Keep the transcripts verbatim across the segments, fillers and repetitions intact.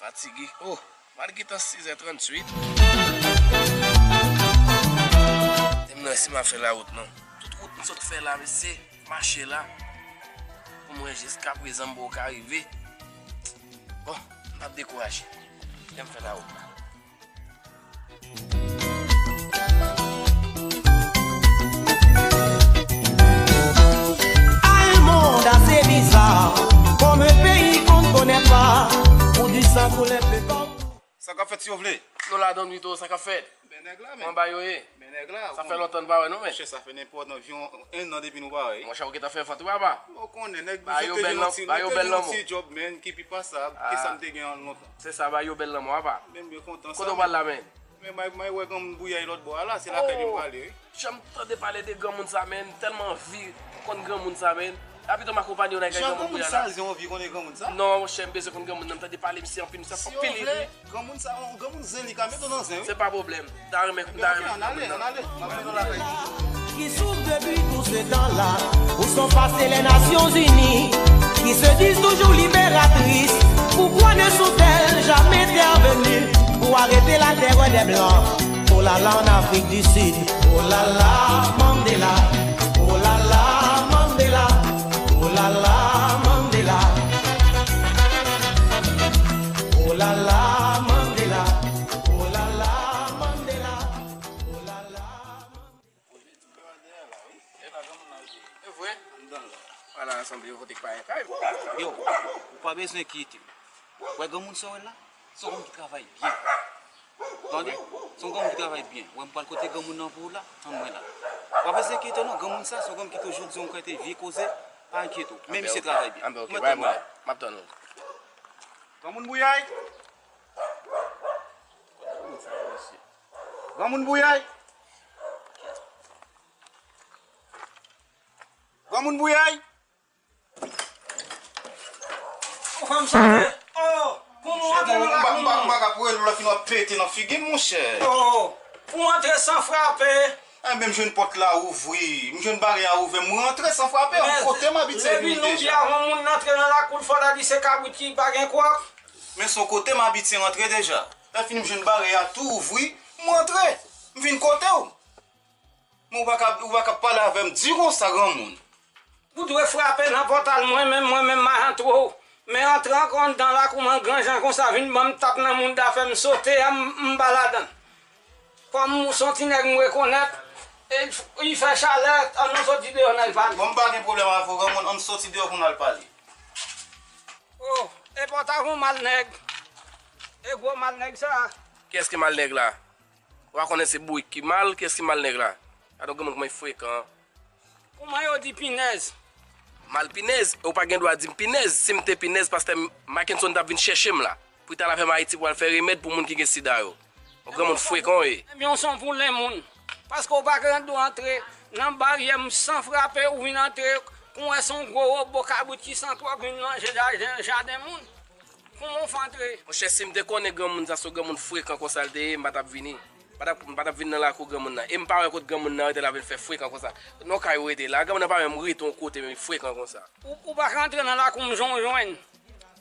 Fatige. Oh, m al gentan sizè tranntuit. Te m nan si m ap fè lawout non. Tout wout m sot fè la, mesye, mache la. Pou m wè jiskaprezan m poko ka rive. Bon, m p ap dekouraje. Lè m fè lawout la. Ay, monde assez bizarre, comme un pays qu'on ne connaît pas, où du sang coule un peu partout. Sa k ap fèt, si yo vle? Nou ladan wi tou, sa k ap fèt? Men nèg la, men. Kòman bagay yo ye? Men nèg la, sa fè lontan n pa wè nou, men. Monchè, sa fè nenpòt anviwon en an depi nou pa wè. Monchè, ou gentan fè vant wi, papa. Ou konnen, nèg nou te gen yon ti, nou te gen yon ti djòb, men, ki pi pasab ke sa m te gen an lontan. Se sa, ba yo bèl lanmò, apa. Men m byen kontan sa. Kote w pral la, men? Men may, may wè granmoun Bouyay lòt bò a la, se lakay li m prale, wi. Janm tande pale de granmoun sa, men, m tèlman anvi konn granmoun sa, men. A pito m akonpanye w nan kay granmoun Bouyay la. Jan granmoun sa, jan anvi konnen granmoun sa? Non, monchè, m bezwen konn granmoun nan, m tande pale misye anpil, misye fò anpil. Granmoun sa, yon granmoun zen, li ka mete w nan zen, wi. Se pa pwoblèm. M ta renmen, m ta renmen granmoun nan. Ann ale, ann ale. M ap mennen w lakay. Qui souffre depuis tout ce temps-là, où sont passées les Nations Unies, qui se disent toujours libératrices, pourquoi ne sont-elles jamais intervenues pour arrêter la terreur des Blancs? Oh là là, en Afrique du Sud, oh là là, Mandela, oh là là, Mandela, oh là là, Mandela, oh là là, Mandela, oh là là, Mandela, oh là là, Mandela. E vre? Ala, sanble yo vote k pa gen kay. Yo, ou pa bezwen enkyete w. Wè granmoun sa w wè la? Se yon granmoun ki travay byen. Tande? Se yon granmoun ki travay byen. Wè m pral kote granmoun nan pou ou la, tann mwen la. Ou pa bezwen enkyete w non, granmoun sa se yon granmoun ki toujou di yon kantite vye koze, pa enkyete w. Men misye travay byen. Mwen tann mwen la. M ap tann ou. Granmoun Bouyay! Granmoun Bouyay! Granmoun Bouyay! Ou fè m chante. Oh, pou m rantre nan lakou m. M pa ka pou elèv la fin ap pete nan figi m, monchè. Oh, pou m antre san frape. Enben, m jwenn pòt la ouvri, m jwenn bare a ouvè, m rantre san frape. Men, kote m abitye vini deja. Depi nou di avon moun antre nan lakou l, fò ta di se kabrit ki pa gen kwòk. Men se yon kote m abitye rantre deja. Lè fini, m jwenn bare a tou ouvri, m rantre. M vin kote w. Men ou pa ka, ou pa ka pale avè m di konsa, granmoun. Ou dwe frape nan pòtal mwen menm, mwen menm m a antre w. Men antre ankò anndan lakou m an gran jan konsa, vin ban m tap nan mouda, fè m sote, a m, m pa ladan. Kòm ou se yon ti nèg m rekonèt, e li fè chalè, ann nou soti deyò n al pale. Bon, m pa gen pwoblèm avè w, granmoun, ann soti deyò pou n al pale. Oh, e pòt avè w mal nèg. E gwo mal nèg sa. Kiyès ki mal nèg la? Ou pa konnen se bourik ki mal, kiyès ki mal nèg la? Gade yon granmoun kòman li frekan. Kòman yo di pinèz? Mal pinèz? Ou pa gen dwa di m pinèz. Si m te pinèz, pastè Mackenson t ap vin chèche m la. Pou l t al avè m Ayiti pou al fè remèd pou moun ki gen sida yo. Yon granmoun frekan w ye. Ebyen, w se yon voulen moun. Paske w pa gen dwa antre nan baryè m san frape, ou vin antre, kou w wè se yon gwo wobo kabrit ki san kwòk vin manje jaden, jaden moun. Kòman w fè antre? Monchè, si m te konnen granmoun sa se yon granmoun frekan konsa l te ye, m pa t ap vini. M pa t ap, m pa t ap vin nan lakou granmoun nan. E m pa wè kot granmoun nan rete la vin fè frekan konsa. Nan kay ou rete la, granmoun nan pa menm rete yon kote, men li frekan konsa. Ou, ou pa ka antre nan lakou m jan w jwenn.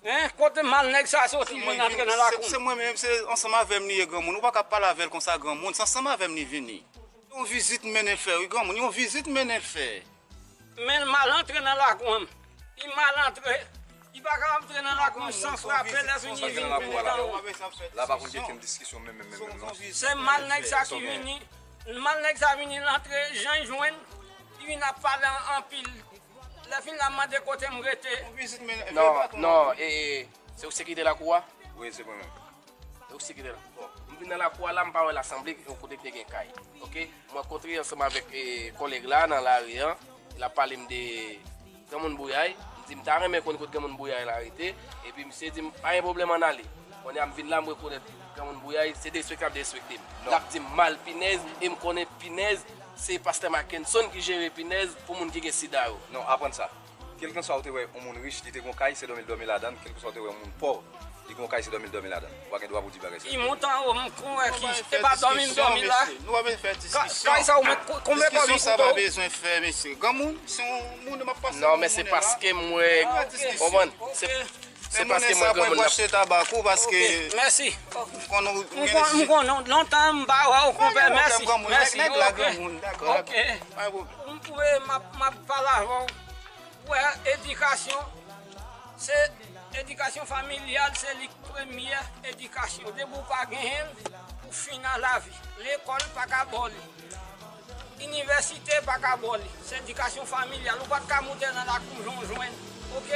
Hein? Kote mal nèg sa soti vin antre nan lakou m? Se, se mwen menm, se ansanm avè m li ye, granmoun. Ou pa ka pale avè l konsa, granmoun. Se ansanm avè m li vini. Yon vizit m mennen l fè, wi, granmoun. Yon vizit m mennen l fè. Men l mal antre nan lakou m. Li mal antre. Li pa ka antre nan lakou m san frape, lè fini vin pran tan. La pa konn gen kenn diskisyon menm, menm, menm, menm, non. Se mal nèg sa ki vini. Mal nèg sa vini, l antre, jan l jwenn, li vin ap pale an, anpil. Lè fini la, m mande kote m rete. Non, non, e, e, se ou ki te lakou a? Wi, se mwen menm. Donk, se ki te la. Bon, m vin nan lakou a la, m pa wè l sanble yon kote ki te gen kay. Oke? Mwen kontre ansanm avèk, e, kòlèg la nan lari an. L ap pale m de granmoun Bouyay. M di m ta renmen konn kot granmoun Bouyay la rete. Epi misye di m, pa gen pwoblèm, ann ale. Kounye a m vin la, m rekonèt granmoun Bouyay, se derespekte l ap derespekte m. L ap di m mal pinèz, e m konnen pinèz, se pastè Mackenson ki jere pinèz pou moun ki gen sida yo. Non, aprann sa. Kèlkanswa ou te wè yon moun rich, li te gon kay, se dòmi l dòmi ladan l. Kèlkanswa ou te wè yon moun pòv, li gon kay, se dòmi l dòmi ladan l. Ou pa gen dwa pou di bagay sa. Li monte anwo, m kon wè ki, e pa dòmi m dòmi la. Nou pa bezwen fè diskisyon. Kay sa ou mèt ko-, konbyen kòb li koute w? Diskisyon sa pa bezwen fè, mesye. Granmoun, se yon moun m ap pase. Non, men se paske m wè, konprann? Se, Se paske mwen granmoun nan. Mwen achte tabak ou paske. Ok, mèsi. M konn ou gen. M konn, lontan m pa wè w, konpè. Mèsi, mèsi. Nèg la granmoun, dakò. Ok. Pa gen pwoblèm. M, m, m ap pale avè w. Wè, edikasyon, se edikasyon familyal, se li k premyè edikasyon. Depi w pa genyen l, ou fin nan lavi. Lekòl pa ka ba w li. Inivèsite pa ka ba w li. Se edikasyon familyal. Ou pa t ka moute nan lakou w jan w jwenn. Ok?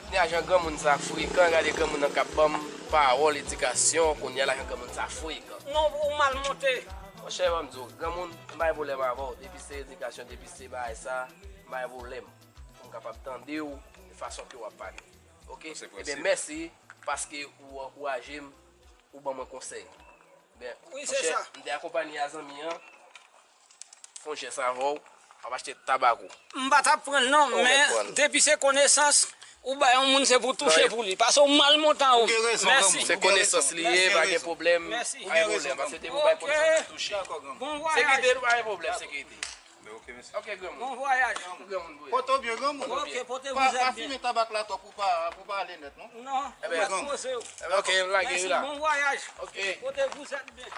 Kounye a, jan granmoun sa frekan, gade granmoun nan k ap ban m pawòl edikasyon, kounye a la jan granmoun sa frekan. Non, ou mal monte. Monchè, ban m di w, granmoun, m pa gen pwoblèm avè w. Depi se edikasyon, depi se bagay sa, m pa gen pwoblèm. Pou m kapab tande w de fason ke w ap pale. Ok? Ebyen, mèsi paske ou ankouraje m, ou ban mwen konsèy. Ebyen, monchè, m te akonpanye a zanmi an, fè yon jès avè w, w ap achte tabak ou. M pa t ap pran l non, men depi se konesans, ou bay yon moun se pou touche pou li. Paske ou mal montan ou. Mèsi. Se konesans li ye, pa gen pwoblèm. Mèsi. Pa gen pwoblèm, paske depi ou bay konesans, ou touche. Bon vwayaj. Sekirite, nou pa gen pwoblèm, sekirite. Ok, granmoun. Bon vwayaj. Granmoun, wi. Pote w byen, granmoun. Ok, pote vwayaj byen. Pa fimen tabak la twòp pou pa, pou pa ale nèt, non. Non, ou mèt poze w. Ok, lage wi la. Mèsi, bon vwayaj. Ok. Pote vwayaj byen.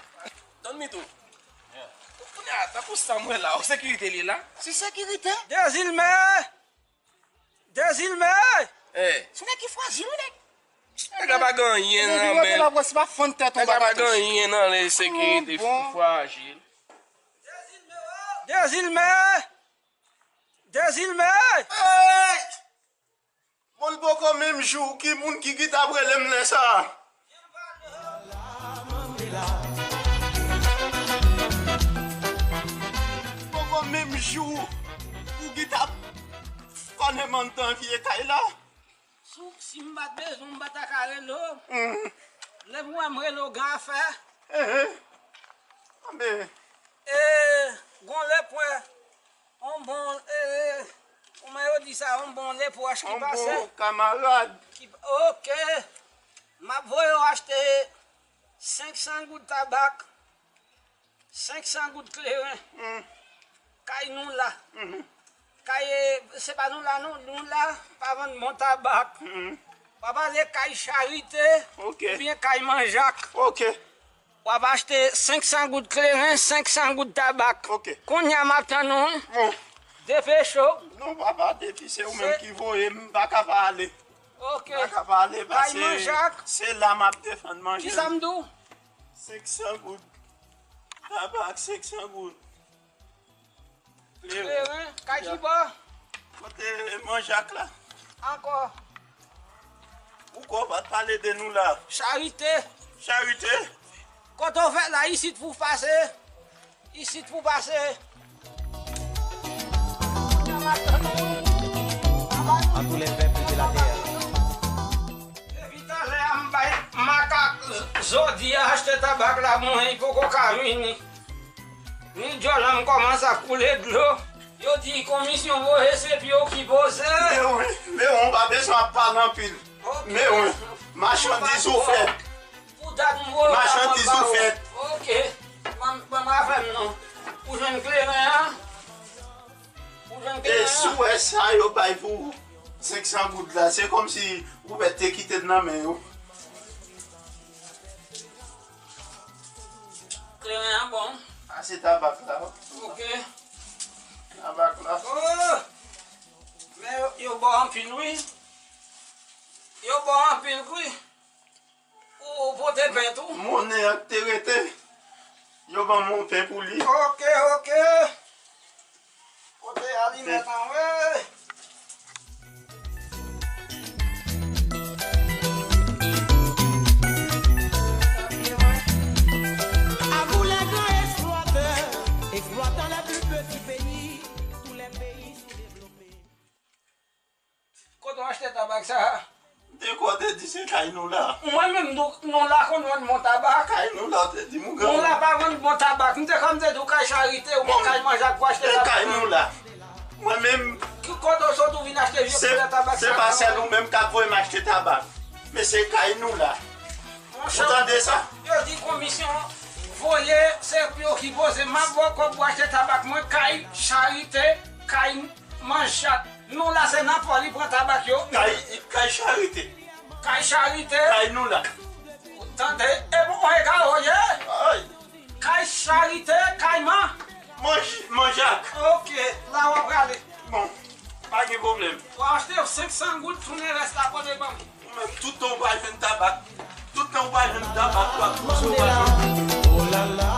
Don Mito. Kounye a, tankou sa m wè la, o sekirite li la. Se sekirite? Dezilme! Dezilme! Eh. Se nèg ki frajil, wi, nèg. Nèg la pa gen anyen nan men l. Nèg la pa gen anyen nan men l, sekirite frajil. Dezilme! Dezilme! Hey! Bon, l poko menm jou, ki moun ki, ki t ap rele m lè sa a? Poko menm jou, ou ki t ap konnen m anndan vye kay la? Si w, si m pa t bezwen w, m pa ta ka rele w. Lè m wè m rele w, gen afè. Enhen. Anben. E, gon lepwè, on bon, e, kòman yo di sa, on bon lepwòch ki pase. On bon kamarad. Ki, ok. M ap voye w achte senk san goud tabak. Senk san goud kleren. Kay nou la. Kay, e, se pa nou la, non, nou la pa vann bon tabak. W ap ale kay Charite oubyen kay Manjak. Ok. W ap achte senk san goud kleren, senk san goud tabak. Ok. Kounye a m ap tann ou. Bon. Depeche w. Non, papa, depi se ou menm ki voye m, m pa ka pa ale. Ok. M pa ka pa ale, paske se la m ap defann manje. Kisa m di w? Senk san goud. Tabak, senk san goud. Kleren, kay ki bò? Kote Manjak la? Ankò. Poukwa w pa t pale de nou la? Charite. Charite? Kote w fèt la, isit pou w pase. Isit pou pase. Depi talè a m bay makak Zodi a achte tabak la, mwen, li poko ka vini. Ni djòl la m kòmanse ap koule dlo. Yo di komisyon voye se pye w ki poze. Men wi, men wi, w pa bezwen ap pale anpil. Men wi, machandiz ou fèt. Pou dat m voye la, m ap ba ou. Machandiz ou fèt. Ok. Ban m, ban m afè m non. Ou jwenn kleren an? Ou jwenn kleren an? E si w wè sa yo bay pou senk san goud la, se kòmsi ou mèt te kite l nan men yo. Kleren an bon. A, se tabak la. Ok. Tabak la. Oh! Men yo, yo ba w anpil wi. Yo ba w anpil wi. Ou, ou pote pen tou? Monnen an te rete. Yo ban m yon pen pou li. Ok, ok. Pote alimèt an, wi. À vous les grands exploiteurs, exploitant les plus petits pays, tous les pays sous-développés. Kote w achte tabak sa a? De kwa w te di se kay nou la? Mwen menm, nou, nou la konn vann bon tabak. Kay nou la, w te di m ou granmoun. Nou la pa vann bon tabak. M te konn te di w kay Charite oubyen kay Manjak pou achte tabak. E kay nou la? Mwen menm. Ki kote w sot ou vin achte vye koulè tabak sa? Se pa sèl ou menm k ap voye m achte tabak. Men se kay nou la. Ou tande sa? Yo di komisyon voye, se yo ki poze. M ap ba w kòb pou achte tabak mwen, kay Charite, kay Manjak. Nou la se nan pò li pran tabak yo. Kay, kay Charite. Kay Charite. Kay nou la. Ou tande? E bon, e ka oye. Ay. Kay Charite, kay man. Manj, manjak. Ok, la w ap prale. Bon, pa gen pwoblèm. W a achte senk san goud, tounen rès la, pote ban m. Ou menm, tout tan w pa jwenn tabak, tout tan w pa jwenn tabak, w ap pouse w pa jwenn. Oh la la.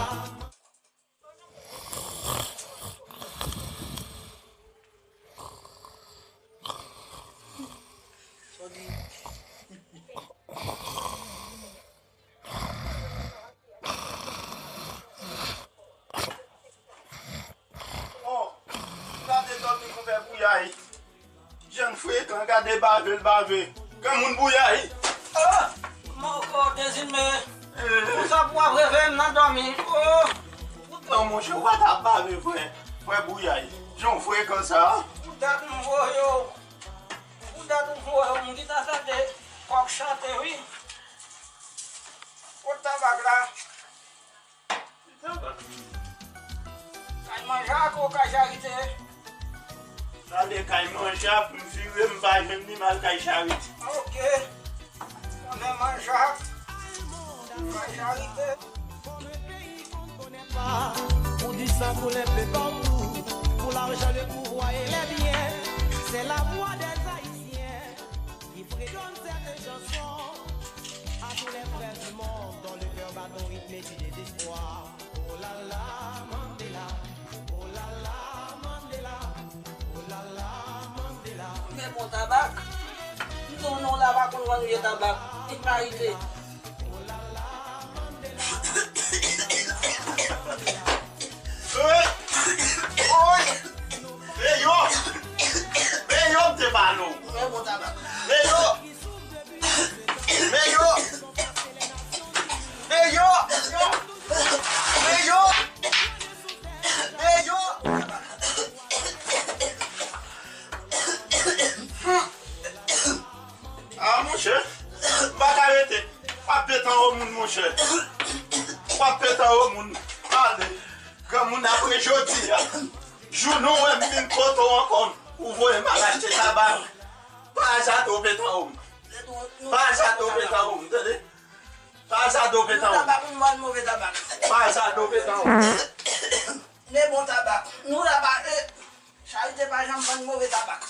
Oh, gade dòmi konpè bouyay. Jan l frekan, gade bave l bave. Granmoun bouyay. Ah! Moko dezime. Konsa pou w ap reveye m nan dòmi. Oh! Poutan, monchè, ou pa ta bave, frè, frè bouyay. Jan w frekan sa. Pou dat m voye w. Pou dat m voye w, m gentan tande kòk chante, wi. Kot tabak la? Kay manjak ou kay charite? Gade kay manjak, m vire, m pa jwenn li, m al kay charite. Ok. Konnen manjak, kay charite. Pour du sang, pour les peuples, pour l'argent, le pouvoir et les biens, c'est la voix des Haïtiens qui fredonne cette chanson à tous les frères du monde dont le cœur bat au rythme du désespoir. Oh la la, Mandela, oh la la, Mandela, oh la la, Mandela. Men bon tabak. M di w non, la pa konn vann vye tabak. Li pa rive. Hey! Oy! Hey yo! Hey yo, m te ba nou. Men bon tabak. Hey yo! Men yo! Men yo! Men yo! Men yo! Ah, monchè, m pa ka rete. W ap pete anwo moun, monchè. W ap pete anwo moun. Ale. Granmoun, apre jodi a, jou nou wè m vin kote w ankò, ou voye m al achte tabak. Pa azadan w pete anwo m. Pa azadan w pete anwo m, tande? Pa azadan w pete anwo m. Tabak, nou vann move tabak. Pa azadan w pete anwo m. Men bon tabak. Nou la pa, eh, Charite pa janm vann move tabak.